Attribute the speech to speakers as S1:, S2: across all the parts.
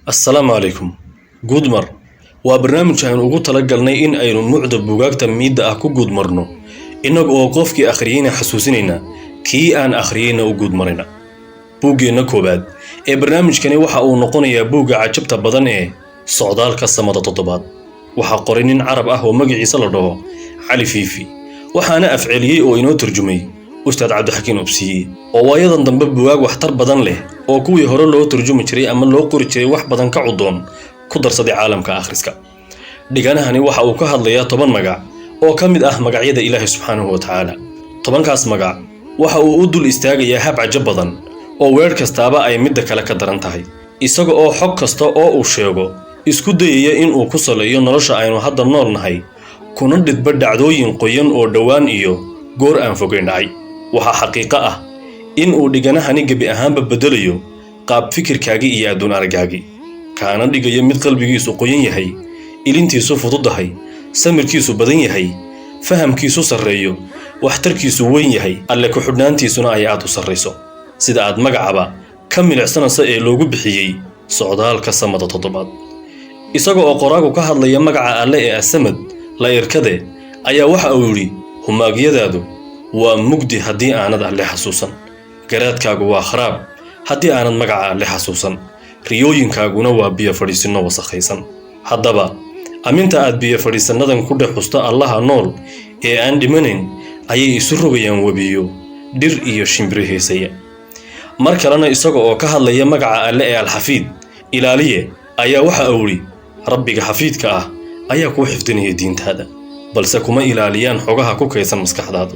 S1: Assalaamu calaykum. Guudmar waa barnaamij aynu ugu talagalnay in aynu nuucda buugaagta miidda ah ku guudmarno, innaga oo qofkii akhriyeyna xasuusinayna, kii aan akhriyeyna u guudmarayna. Buuggeenna koowaad ee barnaamijkani waxa uu noqonayaa buugga cajabta badan ee Socdaalka Samada Toddobaad. Waxaa qoray nin Carab ah oo magaciisa la dhaho Cali Fiifi, waxaana afceliyey oo inoo turjumay Ustaad Cabdixakiin Obsiye, oo waayadan dambe buugaag waxtar badan leh oo kuwii hore loo turjumi jiray ama loo qori jiray wax badan ka cudoon ku darsaday caalamka akhriska. Dhiganahani waxa uu ka hadlayaa 10 magac oo ka mid ah magacyada Ilaahay subxaanahu wa tacaala. 10kaas magac waxa uu u dul istaagayaa hab cajo badan oo weer kastaaba ay midda kale ka daran tahay, isaga oo xog kasta oo uu sheego isku dayaya in uu ku saleeyo nolosha aynu hadda nool nahay, kuna dhidba dhacdooyin qoyan oo dhowaan iyo goor aan fogeyn dhacay. Waxaa xaqiiqo ah in uu dhiganahani gebi ahaanba beddelayo qaab fikirkaagii iyo adduun araggaagii, kaana dhigayo mid qalbigiisu qoyan yahay, ilintiisu fududahay, samirkiisu badan yahay, fahamkiisu sarreeyo, waxtarkiisu weyn yahay, Alle ku-xidhnaantiisuna ay aad u sarrayso, sida aad magacaba ka milicsanaysa ee loogu bixiyey Socdaalka Samada Toddobaad. Isaga oo qoraagu ka hadlaya magaca Alle ee Asamad la irkade ayaa waxa uu yidhi: "Humaagyadaadu waa mugdi haddii aanad Alle xasuusan, garaadkaagu waa kharaab haddii aanad magaca Alle xasuusan, riyooyinkaaguna waa biyo fadhiisinno wasakhaysan." Haddaba aminta aad biyo fadhiisannadan ku dhex xusto Allaha nool ee aan dhimanayn ayay isu rogayaan webiyo, dhir iyo shimbiro heesaya. Mar kalena, isaga oo ka hadlaya magaca Alle ee Alxafiid, ilaaliye, ayaa waxa uu yidhi: "Rabbiga xafiidka ah ayaa kuu xifdinaya diintaada, balse kuma ilaaliyaan xogaha ku kaydsan maskaxdaadu.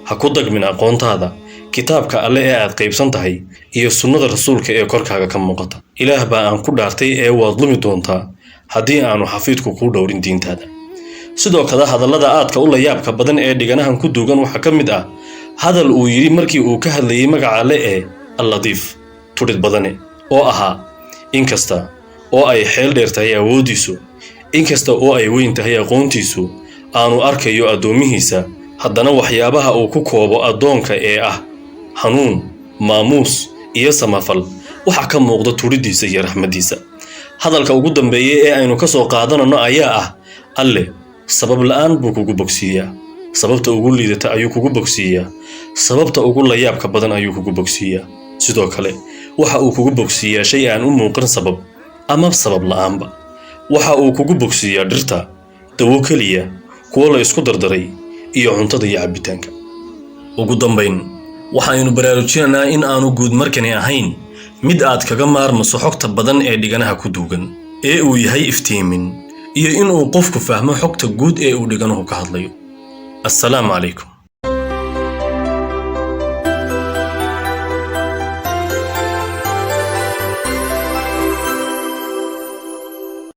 S1: Ha ku dagmin aqoontaada, kitaabka Alle ee aad qaybsan tahay iyo sunnada Rasuulka ee korkaaga ka muuqata. Ilaah baa aan ku dhaartay ee waad lumi doontaa haddii aanu xafiidku kuu dhowrin diintaada." Sidoo kale, hadallada aadka u layaabka badan ee dhiganahan ku duugan waxaa ka mid ah hadal uu yidhi markii uu ka hadlayey magaca Alle ee Alladiif, tudhid badane, oo ahaa: "Inkasta oo ay xeel dheer tahay awooddiisu, inkasta oo ay weyn tahay aqoontiisu, aanu arkayo addoomihiisa, haddana waxyaabaha uu ku koobo addoonka ee ah hanuun, maamuus iyo samafal waxaa ka muuqda tudhiddiisa iyo raxmaddiisa." Hadalka ugu dambeeya ee aynu ka soo qaadanano ayaa ah: "Alle sabab la'aan buu kugu bogsiiyaa, sababta ugu liidata ayuu kugu bogsiiyaa, sababta ugu layaabka badan ayuu kugu bogsiiyaa. Sidoo kale waxa uu kugu bogsiiyaa shay aan u muuqan sabab ama sabab la'aanba. Waxa uu kugu bogsiiyaa dhirta, dawo keliya, kuwo la isku dardaray, iyo cuntada iyo cabbitaanka." Ugu dambayn, waxaynu baraarujinaynaa in aanu guudmarkani ahayn mid aad kaga maarmaso xogta badan ee dhiganaha ku duugan, ee uu yahay iftiimin iyo inuu qofku fahmo xogta guud ee uu dhiganuhu ka hadlayo. Assalaamu calaykum.